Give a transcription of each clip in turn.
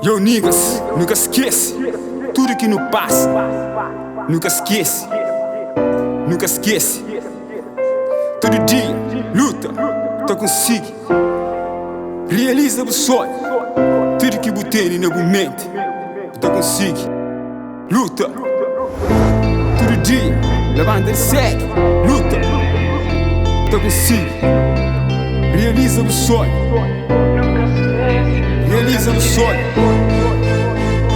Yo niggas, nu ka skese tudu ki nu pasa. Nu ka skese, nu ka skese. Tudu dia, luta, ta konsigi realiza bu sonhu. Tudu ki bu tene na bu menti, bu ta konsigi. Luta, tudu dia, labanta di sedu. Luta, ta konsigi realiza bu sonhu. Realiza bu sonhu.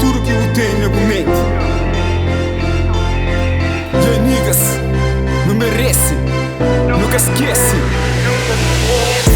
Tudu ki bu tene na bu menti. Yeah niggas, nu merese, nu ka skese.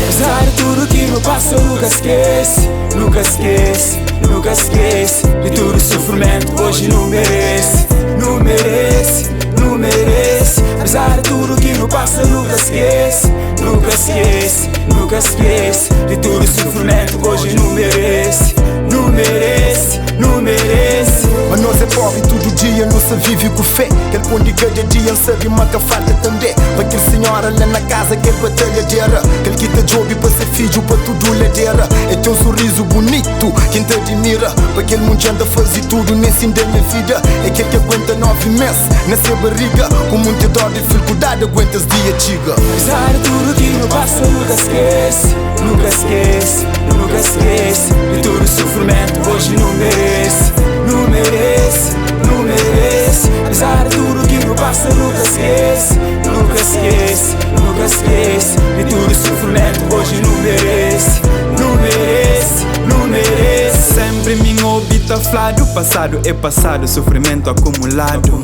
Apesar di tudu ki nu pasa, nu ka skese, nu ka skese, nu ka skese di tudu sufrimentu. Oji nu merese, nu merese, nu merese. Apesar di tudu ki nu pasa, nu ka skese, nu ka skese, nu ka skese di tudu sufrimentu. Oji nu merese, nu merese, nu merese. Ma nos é pobri tudu dia nu sa vive ku fé. Kel pon di kada dia N sabe ma ka falta tanbê pa kel sinhora la na kaza kel batalhadera, kel ki ta djobe pa se fidju pa tudu ladera. E ten un sorrizu bunitu ki N ta adimira. Pa kel mundjer N ta faze tudu nen si N da nha vida. É kel ki aguenta 9 mes na se bariga ku munti dor, difikuldadi aguenta es dia txiga. Apesar di tudu ki nu pasa, nu ka skese, nu ka skese, nu ka skese di tudu sufrimentu. Oji nu merese, nu merese, nu merese. Apesar di tudu ki nu pasa, nu ka skese, nu ka skese, nu ka skese di tudu sufrimentu. Oji nu merese, nu merese, nu merese. Sempri mi obi ta fladu pasadu é pasadu, sufrimentu akumuladu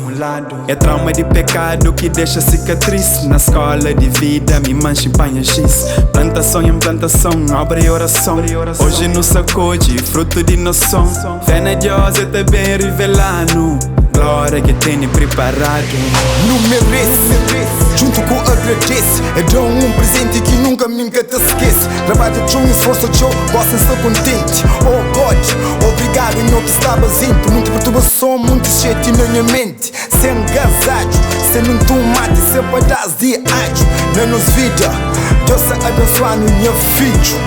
é trauma di pekadu ki dexa sikatris. Na skola di vida mi manxi panha xis, plantason em plantason, obra e orason. Hoje nu sakodji frutu di noson. Fé na Deus é ta ben rivelanu glória ki teni preparadu. Nu merese, djuntu ku agradese. É da un presenti ki nunka mi N ka ta skese. Trabadja txeu, N sforsa txeu, gosi N sta kontenti. Oh God, obrigadu nho ki staba zintu. Munti perturbason, munti xeti na nha menti. Sen gazadju, sen un tumati, sen padás di adju. Na nos vida, Deus ta abensoa-nu nha fidju.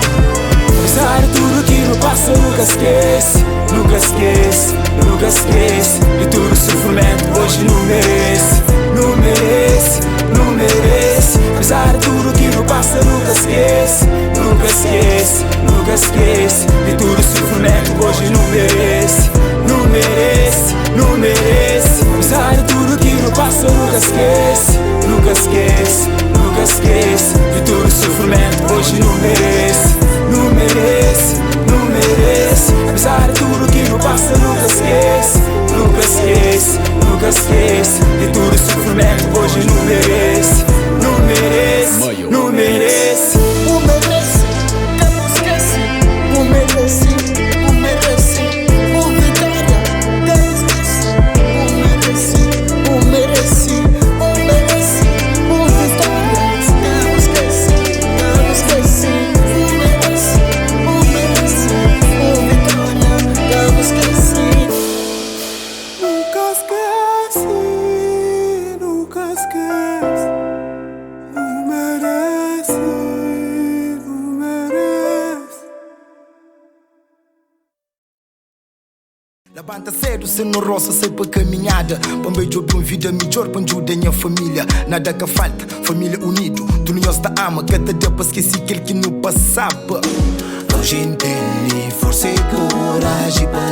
Apesar di tudu ki nu pasa, nu ka skese, nu ka skese, nu ka skese di tudu sufrimentu. Oji nu merese, nu merese, nu merese. Apesar di tudu ki nu pasa, nu ka skese, nu ka skese, nu ka skese di tudu sufrimentu. Oji nu merese, nu merese, nu merese. Apesar di tudu ki nu pasa, nu ka skese, nu ka skese, nu ka skese di tudu sufrimentu. Oji nu merese, nu merese, nu merese. Apesar di tudu ki nu pasa, nu ka skese, nu ka skese, nu ka skese di tudu sufrimentu. Oji nu merese, nu merese, nu merese. Bu merese, ka bu skese. Bu merese, bu merese. Bu vitória, ka bu skese. Bu merese, bu merese. Bu merese, bu vitória, ka bu skese, ka bu skese. Bu merese, bu merese. Bu vitória, ka bu skese. Nunka skese, nunka skese. Nu merese, nu merese. Labanta sedu sen no rosa sai pa kaminhada Pa N bai djobe un vida midjor pa N djuda nha familia. Nada ka falta, familia unidu Tudu nhos ta ama, ka ta da pa skese kel ki nu pasaba. Oji N tene forsa i koraji pa.